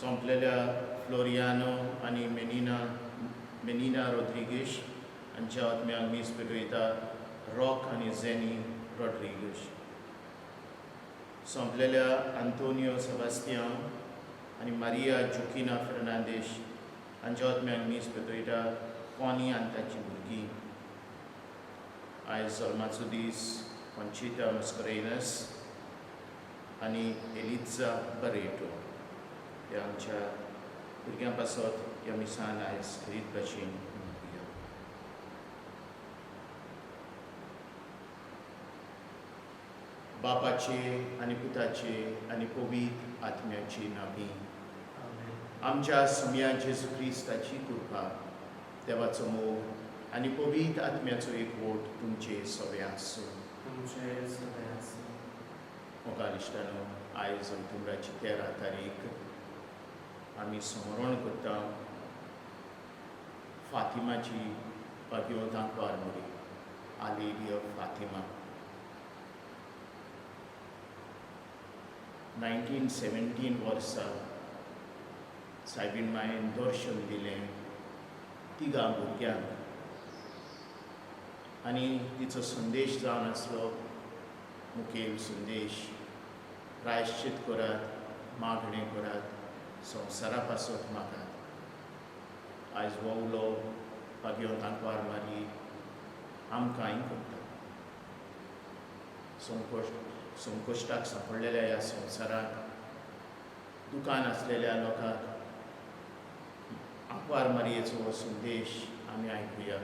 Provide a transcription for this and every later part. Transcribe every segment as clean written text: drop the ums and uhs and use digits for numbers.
सोंपलेल्या Floriano आनी मेनिना मेनिना रोद्रिगीश हांच्या आत्म्याक मीस पेटयता रॉक आनी झेनी रॉड्रिगीश. सोंपलेल्या आंतोनियो सेबास्तियांव आनी मारिया जुकिना फेर्नांदीश हांच्या आत्म्याक मीस पेटयता कॉनी आनी तांची भुरगीं. आयज जल्माचो दीस कॉन्चिता मस्करेनस आनी एलिझा बरेटो ह्या आमच्या भुरग्यां पासत ह्या मिसान आयज खेरीत भाशेन मागुया. बापाचे आनी पुताचे आनी पवित्र आत्म्याचे नांवी. आमच्या सोम्या जेजू क्रिस्ताची कृपा, देवाचो मोग आनी पवित्र आत्म्याचो एकवट तुमचे सगळे आसूं. तुमचे सगळे आसूं. मोगाळ इश्टानो, आयज ऑक्टोबराची 13 तारीख. आमी स्मरण करता फातिमाची भाग्यवंत आंकवार Mary, our lady of Fatima. 1917 वर्सा सायबीण मायेन दर्शन दिलें तिगां भुरग्यांक आनी तिचो संदेश जावन आसलो मुखेल संदेश, प्रायश्चित करात, मागणें करात, संवसारा पासत मागात. आयज हो उलो भाग्यवंत आंकवार मारी आमकांय करता. संकश्ट संकश्टाक सांपडलेल्या ह्या संवसाराक, दुकान आसलेल्या लोकांक आंकवार मारयेचो हो संदेश आमी आयकुया.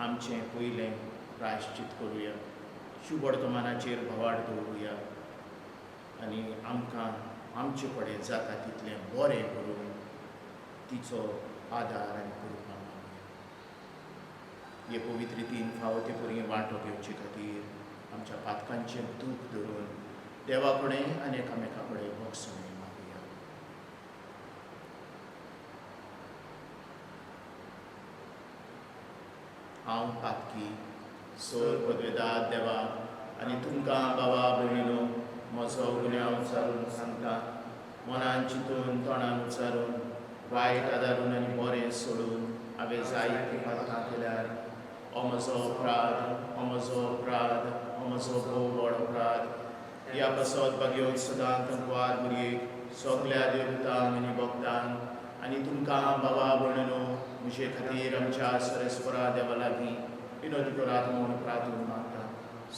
आमचें पयलें प्रायश्चित करुया, शुभ वर्तमानाचेर भवाड दवरुया आनी आमकां आमचे कडेन जाता तितलें बरें करून तिचो आदार आनी कृपा मागुया. हे पवित्र रितीन फावो ते परी वांटो घेवचे खातीर आमच्या पातकांचें दूख धरून देवा कडेन आनी एकामेका कडेन भोगसणें मागुया. हांव पातकी सोर पदवेदार देवा आनी तुमकां बाबा भयणीनो म्हजो गुन्यांव उचारून सांगता. मनान चिंतून, तोंडान उच्चारून, वायट आदारून आनी बरें सोडून हांवें जायतीं पातकां केल्यार. हो म्हजो अपराध, हो म्हजो अपराध, हो म्हजो भोव व्हड अपराध. ह्या पासत भाग्यवंत सदांत आंकवार मरयेक, सगल्या देवतांक आनी भक्तांक आनी तुमकां बाबा भयणीनो म्हजे खातीर आमच्या सरेस्वरा देवा लागीं विनोदी करात म्हूण प्रार्थून मागता.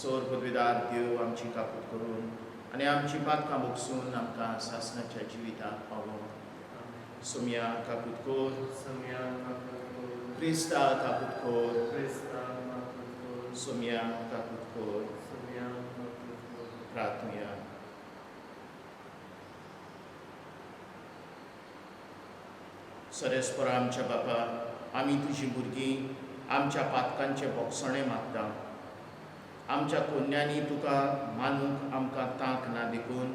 सोर पदवेदार देव आमची काकूत करून आनी आमची पातकां भोगसून आमकां सासणाच्या जिविताक पावोवं. सोमया काकूत कोर. सोमया काकूत कोर. क्रिस्ता काकूत कोर. क्रिस्ता काकूत कोर. सोमया काकूत कोर. सोमया काकूत कोर. प्रार्थुया. सरेस्परा आमच्या बापा, आमी तुजी भुरगीं आमच्या पातकांचे भोगसणें मागता. आमच्या कोन्यांनी तुका मानूंक आमकां तांक ना, देखून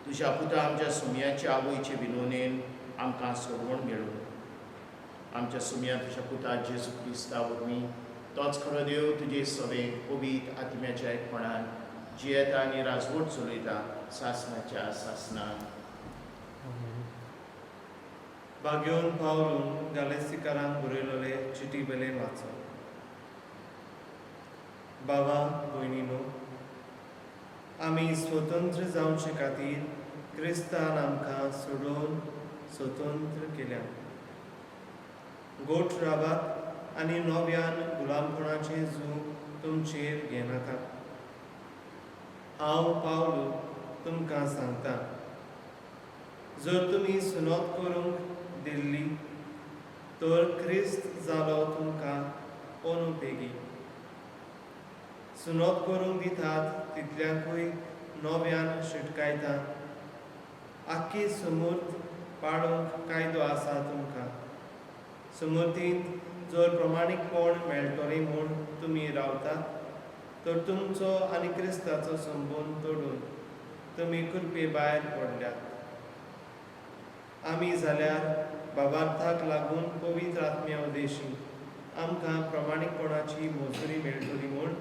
तुज्या पुता आमच्या सोमयाच्या आवयचे विनोनेन आमकां सोडवण मेळूं. आमच्या सोमया तुज्या पुता जेजू क्रिस्ता वरवीं, तोच खरो देव, तुजे सवे पवित्र आत्म्याच्या एकपणान जियेता आनी राजवट चलयता सासणाच्या सासणाक. भाग्यवंत पावलून गालेसीकारांक बरयलोले चिटी बेले वाचो. बाबा भयणीनो, आमी स्वतंत्र जावचे खातीर क्रिस्तान आमकां सोडोवन स्वतंत्र केल्या. गोट रावात आनी नव्यान गुलामपणाचें जूं तुमचेर घेनाकात. हांव पावलू तुमकां सांगता, जर तुमी सुनत करूंक दिल्ली तर क्रिस्त जालो तुमकां अनुपेगी. सुनत करूंक दितात तितल्यांकूय नव्यान शिटकायता. आख्खी सुमूर्त पाळूंक कायदो आसा तुमकां. सुमूर्तींत जर प्रमाणीकपण मेळटलें म्हूण तुमी रावतात तर तुमचो आनी क्रिस्ताचो संबंद तोडून तुमी कृपे भायर पडल्यात. आमी जाल्यार बाबार्थाक लागून पवित्र आत्म्या उदेशी आमकां प्रमाणीकपणाची मजुरी मेळटली म्हूण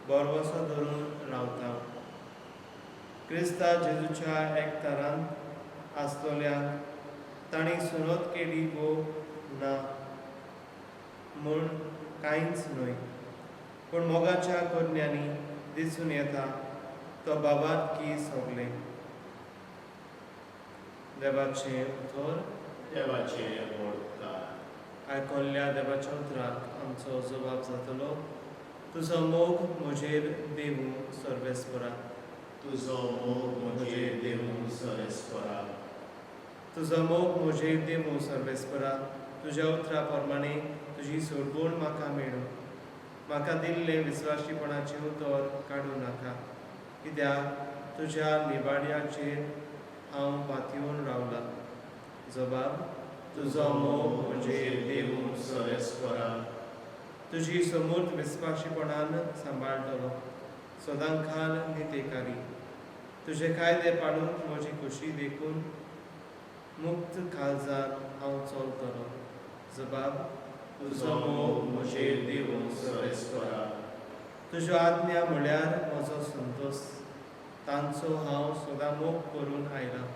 भरवसो धरून रावता. क्रिस्ता जेजूच्या एकतारान आसलोल्यांक तांणी सुनत केली वो ना म्हूण कांयच न्हय, पूण मोगाच्या करण्यांनी दिसून येता तो बाबात की सगलें. देवाचें उतर. देवाचे व्हड उपकार. आयकल्ल्या देवाच्या उतराक आमचो जबाब जातलो, तुजो मोग म्हजेर देवूं सर्वेस्परा. तुजो मोग म्हजेर देवूं सर्वेस्परा. तुजो मोग म्हजेर देवूं सर्वेस्परा. तुज्या उतरा प्रमाणे तुजी सोडवण म्हाका मेळूं. म्हाका दिल्लें विस्वाशीपणाचें उतर काडूं नाका, कित्याक तुज्या निवाड्याचेर हांव पातयेवन रावलां. जबाब, तुजो मोग म्हजेर देवूं सर्वेस्परा. तुजी समूर्त विस्वाशीपणान सांबाळटलो, सदांकाल नितेकारी. तुजे कायदे पाळूंक म्हजी खोशी देखून मुक्त काळजान हांव चलतलो. जबाब, तुजो मोग म्हजेर देवूं सर्वेस्परा. तुज्यो आज्ञा म्हळ्यार म्हजो संतोश, तांचो हांव सदां मोग करून आयलां.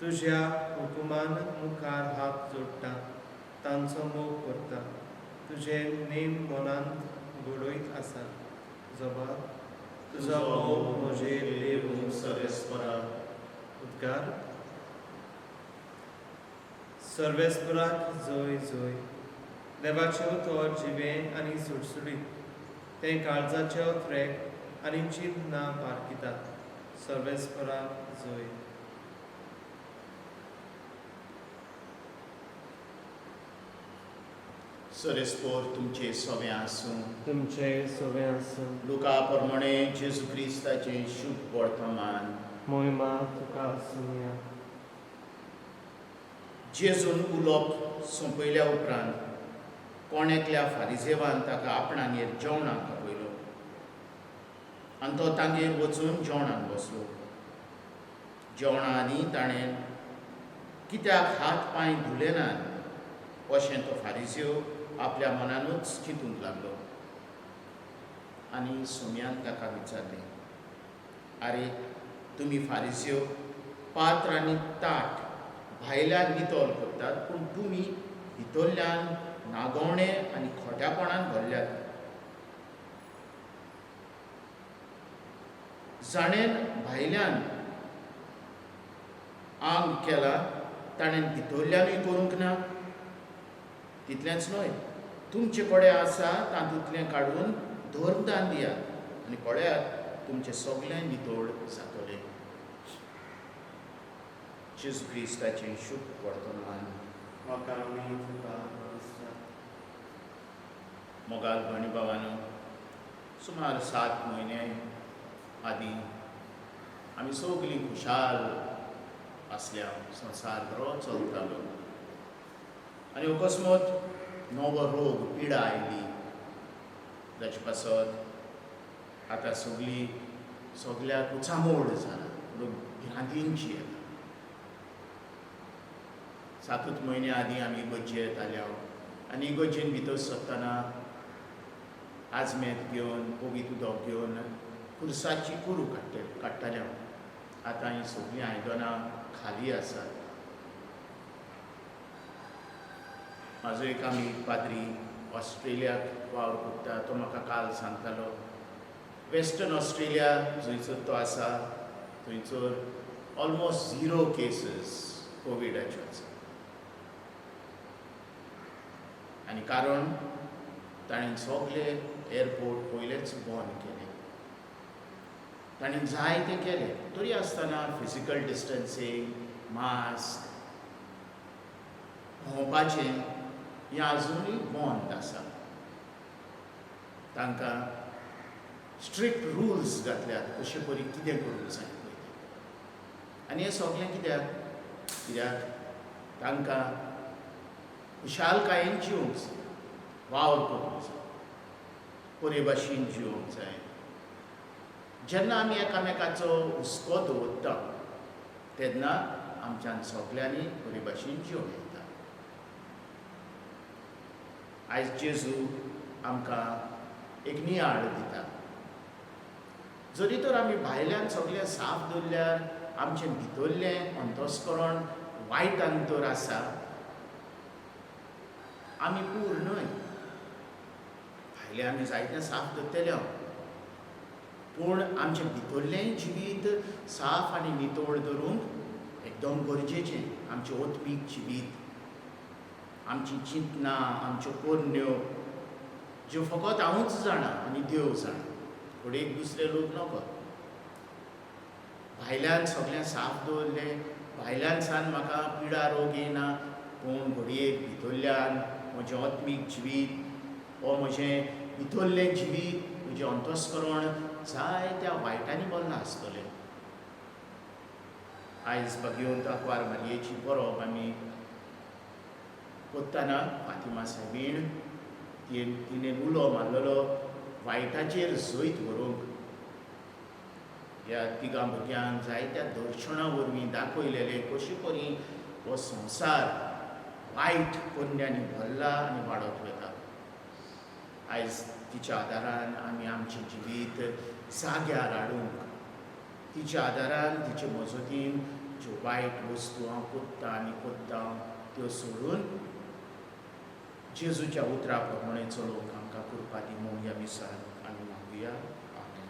तुज्या हुकुमान मुखार हात जोडटा, तांचो मोग करता. तुजे नेम मनांत घडयत आसा. जबाब, तुजो मोग म्हजेर देवूं सर्वेस्परा. उद्गार. सर्वेस्पराक जय जय. देवाचें उतर जिवें आनी सुटसुटीत, तें काळजाचे उतरेक आनी चिंतना पारखिता. सर्वेस्पराक जय. सर्वेस्पोर तुमचे सवें आसूं. तुमचे सवें आसूं. लुका प्रमाणे जेजू क्रिस्ताचें शुभ वर्तमान. मोहिमा तुका आसुया. जेजून उलोवप सोंपयल्या उपरांत कोण एकल्या फारिजेवान ताका आपणागेर जेवणाक आपयलो आनी तो तांगेर वचून जेवणाक बसलो. जेवणा आदीं ताणें कित्याक हात पांय धुले नात अशें तो फारिजेव आपल्या मनानूच चिंतूंक लागलो. आनी सोम्यान ताका विचारलें, आरे तुमी फारिज्यो पात्र आनी ताट भायल्यान नितळ करतात, पूण तुमी भितरल्यान नागोवणे आनी खोट्यापणान भरल्यात. जाणें भायल्यान आंग केला ताणें भितरल्यानूय करूंक ना. तितलेंच न्हय, तुमचे कडेन आसा तातूंतलें काडून धर्मदान दियात आनी पळयात तुमचें सगळें नितळ जातलें. जेजू क्रिस्ताचें शुभ वर्तमान. मोगाल भयणी भावानो, सुमार 7 म्हयने आदीं आमी सगळीं खुशाल आसल्या, संवसार बरो चलतालो आनी अकस्मात नवो रोग पिडा आयली, जाचे पासत आतां सगळी सगळ्याक उचामोड जाला, लोक भिरांतीनची येता. 7 म्हयने आदीं आमी इगर्जे येताले आनी इगर्जेन भितर सरतना आजमेत घेवन पवीत उदक घेवन खुर्साची कुरू काडटाले हांव. आतां हीं सगळीं आयदनां खाली आसात. म्हाजो एक आमी पाद्री ऑस्ट्रेलियाक वावर करता, तो म्हाका काल सांगतालो वेस्टर्न ऑस्ट्रेलिया जंयसर तो आसा थंयसर ऑलमोस्ट 0 केसीस कोविडाच्यो आसा. आनी कारण ताणें सगळे एअरपोर्ट पयलेच बंद केले, ताणें जाय तें केलें, तरी आसतना फिजिकल डिस्टन्सींग, मास्क, भोंवपाचें हें आजुनूय बंद आसा. तांकां स्ट्रिक्ट रुल्स घातल्यात कशे परी कितें करूंक जाय पळय तें. आनी हें सगळें कित्याक? कित्याक तांकां खुशालकायेन जिवंक जाय, वावर करूंक जाय, बरे भाशेन जिवंक जाय. जेन्ना आमी एकामेकाचो हुस्को दवरता तेन्ना आमच्यान सगल्यांनी बरे भाशेन जिवंक येता. आयज जेजू आमकां एक नियाळ दिता. जरी तर आमी भायल्यान सगळें साफ दवरल्यार आमचें भितरलें अंतस्करण वायट अंतर आसा, आमी पूर न्हय. भायलें आमी जायतें साफ दवरतले, पूण आमचें भितरलें जिवीत साफ आनी नितळ दवरूंक एकदम गरजेचें. आमचें आत्मीक जिवीत, आमची चिंतनां, आमच्यो करण्यो ज्यो फकत हांवूच जाणा आनी देव जाणा, फुडें एक दुसरे लोक नको. भायल्यान सगळें साफ दवरलें, भायल्यान सान म्हाका पिडा रोग येना, पूण घडयेक भितरल्यान म्हजें आत्मीक जिवीत वो म्हजें भितरलें जिवीत, म्हजें अंतस्करण जायत्या वायटांनी भरलां आसतलें. आयज भाग्यवंत आंकवार मारयेची परब आमी कोत्ताना फातिमा सायबीण तिणें उलो मारलेलो वायटाचेर जैत व्हरूंक. ह्या तिगां भुरग्यांक जायत्या दर्शना वरवीं दाखयलेलें कशें परी हो संवसार वायट करण्यांनी भरला आनी वाडत वता. आयज तिच्या आदारान आमी आमचें जिवीत जाग्यार हाडूंक, तिच्या आदारान, तिचे मजतीन ज्यो वायट वस्तू हांव कोत्ता आनी कोत्ता त्यो सोडून जेजूच्या उतरा प्रमाणे चलोवंक आमकां कृपा दी म्हूण ह्या मिसान आमी मागुया. आमेन.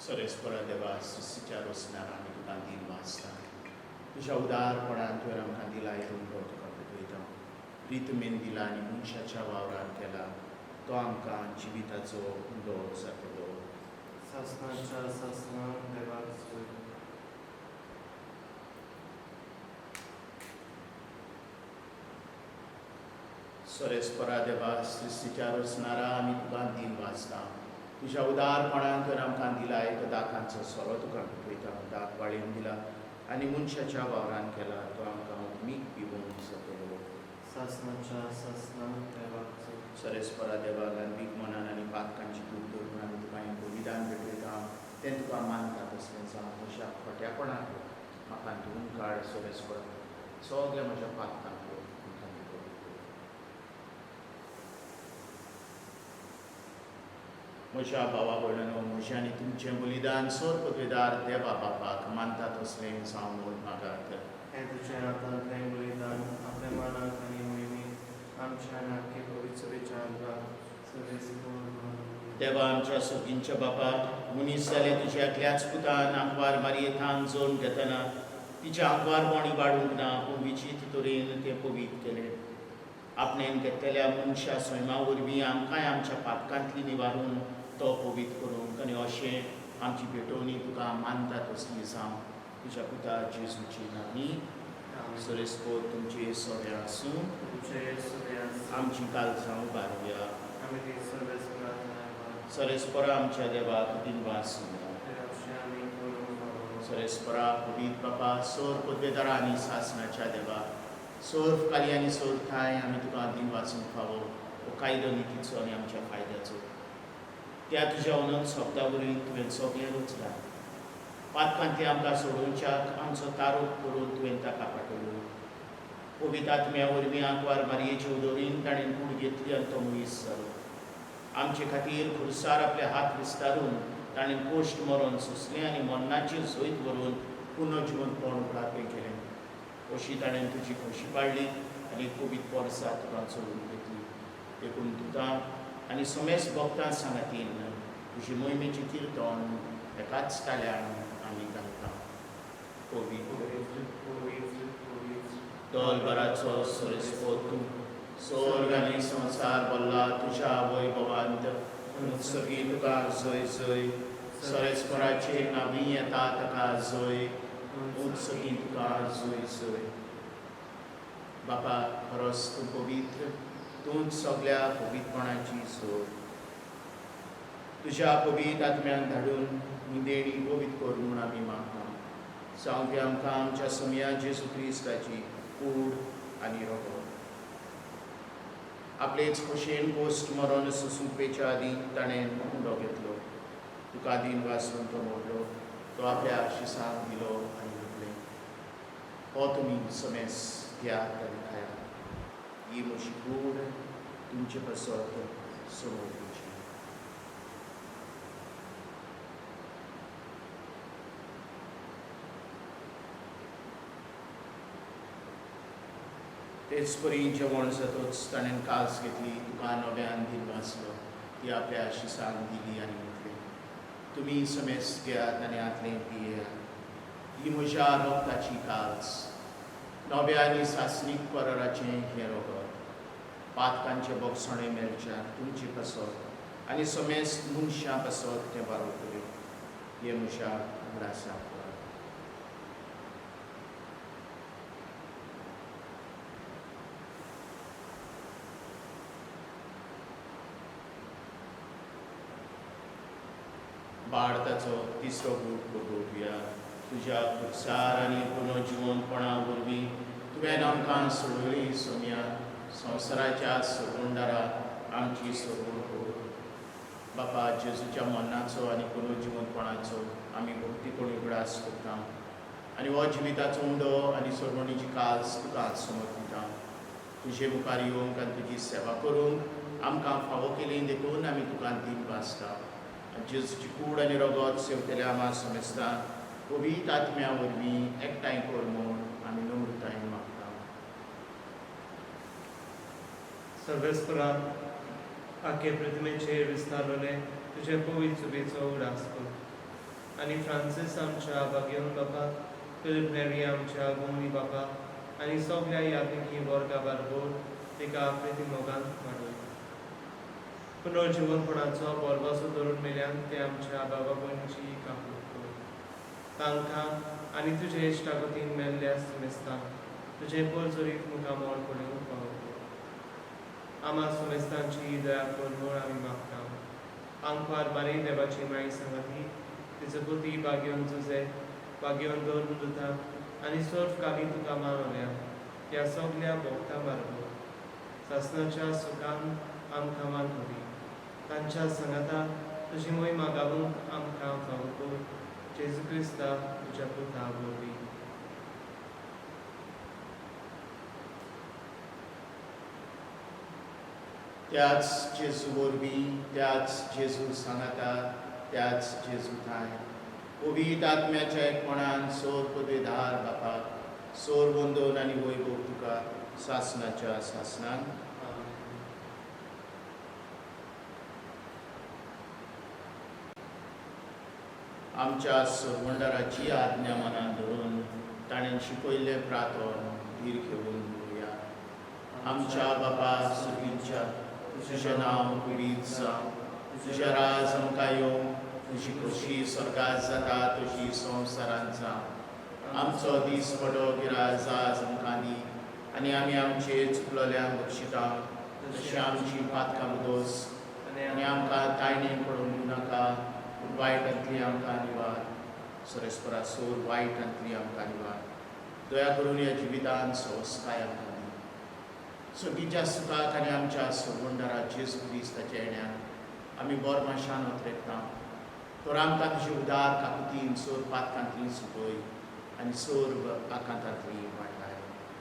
सरेस्परा देवा, सृश्टीच्या रोसणार आमी तुका दिन वाचता. तुज्या उदारपणान तुवें आमकां दिला हें तुका भेटयता. प्रितमेन दिला आनी मनशाच्या वावरान केला तो आमकां जिविताचो उलो जातलो. सासणाच्या सासणाक देवाक स्तुती. सरेस्परा देवा, सृश्टीच्या रचणारा आमी तुका दिन वाचता. तुज्या उदारपणान तुवें आमकां दिला तो दाकांचो सोरो तुका भेटयता. दाक वाळेन दिला आनी मनशाच्या वावरान केला तो आमकां उदमीक पिवोवंक जातलो. सासणाच्या सासणाक देवाक स्तुती. सरेस्परा देवा, ल्हानवीक मनान आनी पातकांची तूप धरून आमी तुका हें बलिदान भेटयता, तें तुका मानता तसलें जावं. म्हज्या खोट्यापणाक म्हाका धुवून काड सरेस्परा, सगळ्या म्हज्या पातकांक म्हाका निवळ कर. म्हज्या भावा भयणांनो, म्हजें आनी तुमचें बलिदान सोर पदवेदार देवा बापाक मानता तसलें जावं म्हूण मागात. हें तुजें हातांतलें बलिदान आपल्या मनाक आनी मोहिमेक आमच्या नाके पवित्रच्या आदाराक सरेस्पर. देवा आमच्या सगींच्या बापा, मनीस जाले तुज्या एकल्याच पुतान आंकवार मारयेथान जोड घेतना तिच्या आंकवारपण इबाडूंक ना, पूण विचित्र तरेन तें पवित्र केलें. आपणेन घेतलेल्या मनशा सैमा वरवीं आमकांय आमच्या पातकांतली निवारून तो पवित्र करूंक आनी अशें आमची भेटवणी तुका मानता तसली जावं. तुज्या पुता जेजूची नांवी. सरेस्पोत तुमचे सगळें आसूं. आमची कालजां उबारुया. सरेस्परा आमच्या देवाक दिनवास. सरेस्परा पवित्र बापा, सोर पदवेदारा आनी सासणाच्या देवा, सोर काली आनी सोर ठांय आमी तुका दिनवासूंक फावो हो कायदो नितीचो आनी आमच्या फायद्याचो. त्या तुज्या अनंत शब्दा वरवीं तुवें सगळें रचलां. पातकांतली आमकां सोडोवच्याक आमचो तारूक करून तुवें ताका पाठयलो. पवित्र आत्म्या वरवीं आंकवार मारयेचे उदोरीन ताणें कूड घेतली आनी तो मनीस जालो. आमचे खातीर खुर्सार आपले हात विस्तारून ताणें कोश्ट मरण सोंसलें आनी मरणाचेर जैत व्हरून पुनर्जिवंतपण उगडापें केलें. अशी ताणें तुजी खोशी पाडली आनी पवित्र पोरसा तुका चलोवन घेतली. देखून तुका आनी समेस्त भक्तां सांगातीन तुजी मोहिमेचें किर्तन एकाच ताल्यान आमी घालता. पवित्र दोलभराचो सरेस्पोत तूं स्वर्ग आनी संवसार भरला तुज्या वैभवांत, सगळीं तुका जय जय. सरेस्पराचे नावी येता ताका जय, सगळीं तुका जय जय. बापा, खरोच तूं पवित्र, तूंच सगळ्या पवित्रपणाची सोड. तुज्या पवित्र आत्म्यान धाडून ही देणी पवित्र कर म्हूण आमी मागता. जावं आमकां आमच्या समया जेजू क्रिस्ताची कूड आनी रगत. आपलेच खोशयेन पोस्ट मरण सुसूंकपेच्या आदीं ताणें उंडो घेतलो, तुका दीन वासून तो मोडलो, तो आपल्या शिसांक दिलो आनी म्हटलें, हो तुमी समेस घेयात आनी खायात, ही म्हजी कूड तुमचे पासत समर्पिची. तेच परी जेवण जातच ताणें कास घेतली, तुका नव्यान दीन वाचलो, ती आपल्या शिसांक दिली आनी म्हटलें, तुमी समेस घेयात आनी हातलें पियेयात, ही म्हज्या रगताची कास, नव्या आनी सासणीक कराराचें हें रगत, पातकांचें बोगसणें मेळच्याक तुमचे पासत आनी समेस्त मनशां पासत तें बारवतलें, हें म्हज्या उगडासाक करात. भारताचो तिसरो गूट पळोवया. तुज्या खुरसार आनी पुनर्जिवनपणा वरवीं तुवें आमकां सोडयली सोम्या, संवसाराच्या सोडवणदारा आमची सोडवण कर. बापा, जेजूच्या मरणाचो आनी पुनर्जिवनपणाचो आमी भक्तीपणी उगडास करता आनी हो जिविताचो उंडो आनी सोडवणीची काज तुका समर्पिता. तुजे मुखार येवंक आनी तुजी सेवा करूंक आमकां फावो केली देखून आमी तुका दीन वाचता. जेजूची कूड आनी रगत सेवतल्या आमा समेस्तां पवित्र आत्म्या वरवीं एकठांय कर म्हूण आमी नम्रतायेन मागता. सर्वेस्परा, आखे प्रतिमेचेर विस्तारलेले तुजे पवित्र सुबेचो उगडास कर आनी फ्रांसीस आमच्या बागेवन बापा, फिलीप नेरी आमच्या गोमनी बापा आनी सगल्या याज्ञिकी वर्गा बारबोर तिका प्रिती मोगान वाडय. पुनर्जिवनपणाचो बोरवासो धरून मेल्यान ते आमच्या बाबा भयणीची काकूट कर. तांकां आनी तुजे इश्टागतीन मेल्ल्या सुमेस्तांक तुजें पोरजोरीत मुखामळ पळोवंक फावो कर. आमा सुमेस्तांची दया कर म्हूण आमी मागता. आंकवार मारी देवाची माई सांगाती, तिचो पुती बागेवन जुजे, बागेवन दवरून दुता आनी सर्व काली तुका मानवल्या त्या सगल्या भोगता बारबोर सासणाच्या सुखान आमकां मानवली. तांच्या सांगाता तुजी मोहिमा गावूंक आमकां फावो कर. जेजू क्रिस्ता तुज्या पुता वरवीं. त्याच जेजू वरवीं, त्याच जेजू सांगाता, त्याच जेजू ठांय पवित्र आत्म्याच्या एकपणान सोर पदवेदार बापा, सोर वंदन आनी वैभव तुका सासणाच्या सासणान. आमच्या सोरवंडाराची आज्ञा मनान धरून ताणें शिकयल्लें प्रार्थन धीर घेवन म्हणुया. आमच्या बापा सुगींच्या, तुजें नांव पिडीत जावं, तुजें राज आमकां येवं, तुजी खोशी स्वर्गात जाता तशी संवसारांत जावं. आमचो दीस पडो गिराज आज आमकां दी आनी आमी आमचे चुकलोल्यांक बक्षिता तशी आमची पातकां दोस आनी आमकां तायणे पडून दिवं नाका, पूण वायटांतली आमकां निवार. सरेस्परा सोर वायटांतली आमकां निवार. दया करून ह्या जिवितान सवस्काय आमकां दी. सगळींच्या सुखाक आनी आमच्या सोडवणदारा जेजू क्रिस्ताच्या येण्याक आमी बोरमाशान ओतरेता. तर आमकां तुजे उदार काकुतीन सोर पातकांतली सुकय आनी सोर आकांतांतली वाटाय.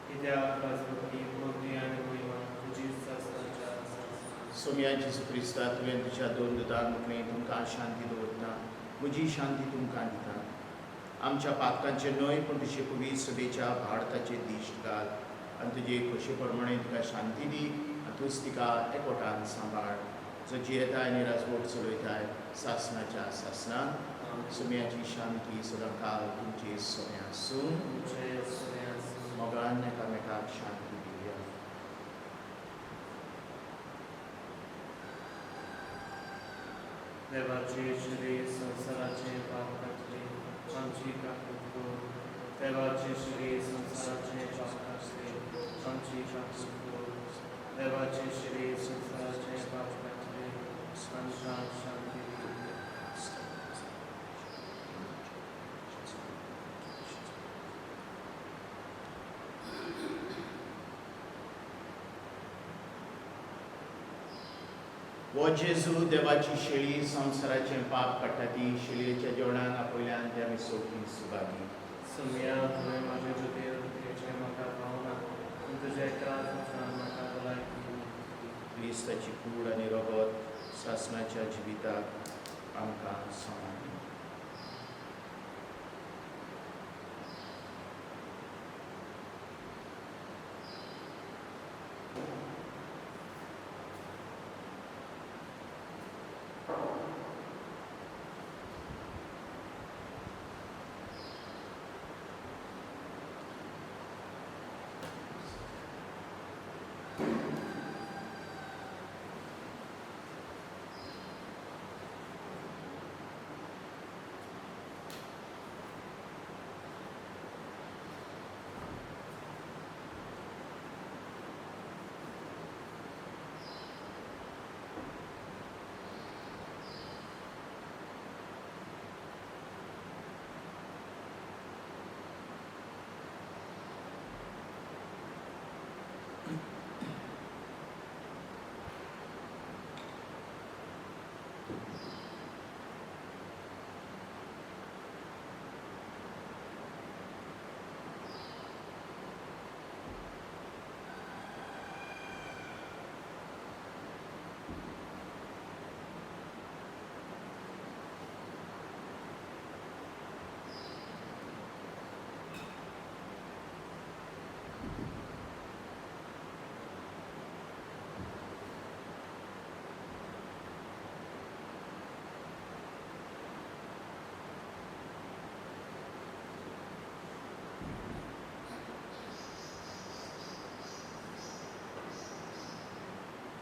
कित्याक राजवटी मोदी आनी मोहिमा तुजी सासणाच्या सासणाक. सोम्या जेजू क्रिस्ता, तुवें तुज्या दोन दुदान म्हटलें, तुमकां शांती दवरता, म्हजी शांती तुमकां दिता. आमच्या पातकांचे न्हय पूण तुजे पवित्र सभेच्या भारताचे दिश्ट घाल आनी तुजे खोशे प्रमाणे तुका शांती दी आनी तूंच तिका एकवटान सांबाळ, जो जियेताय आनी राजवट चलयताय सासणाच्या सासणान. सोम्याची शांती सदांकाल तुमची सोम्या आसूं. तुमचे सोने आसूं. मोगान एकामेकाक शांती दिवया. देवाचे शरीर संवसाराचे पाप काडले, आमची काकूट कर. देवाचे शरीर संवसाराचे पाप काडले, आमची काकूट कर. देवाचे शरीर संवसाराचे पाप काडले, आमकां शांती दी. हो जेजू देवाची शेळी संवसाराचें पाप काडटा ती शेळयेच्या जेवणाक आपयल्यान ते आमी सोंपी सुभागी. सोम्या, तुवें म्हजें ज्योतीर हेचें म्हाका पावना, पूण तुज्या एका उतरान म्हाका भलायकी मेळटली. क्रिस्ताची कूड आनी रगत सासणाच्या जिविताक आमकां समान.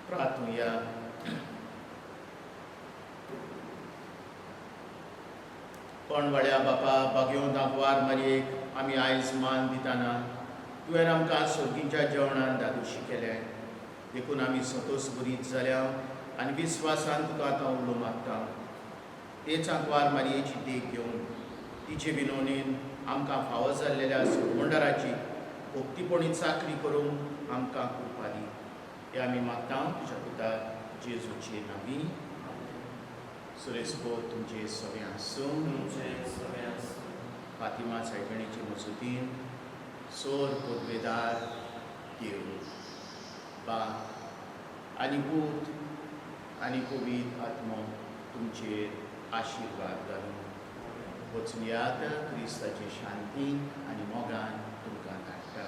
प्रार्थुया. कोणवाड्या बापा, बागेवन आंकवार मारयेक आमी आयज मान दितना तुवें आमकां सर्गीच्या जेवणान धादोशी केलें, देखून आमी संतोश बरीत जाल्या आनी विस्वासान तुका आतां उलो मागता. तेच आंकवार मारयेची देख घेवन तिचे विनवणेन आमकां फावो जाल्लेल्या सुखमंडाराची भक्तीपणी चाकरी करूंक आमकां कृपा दी. हे आमी मागता तुज्या पुता जेजूचे नांवी. सुरेश तुमचे सगळें आसूं. फातिमा सायबिणीचे मजतीन सोर पदवेदार देव बाप आनी पूत आनी पवित्र आत्मो तुमचेर आशिर्वाद घालूं. वचून याद क्रिस्ताची शांती आनी मोगान तुमकां धाडटा.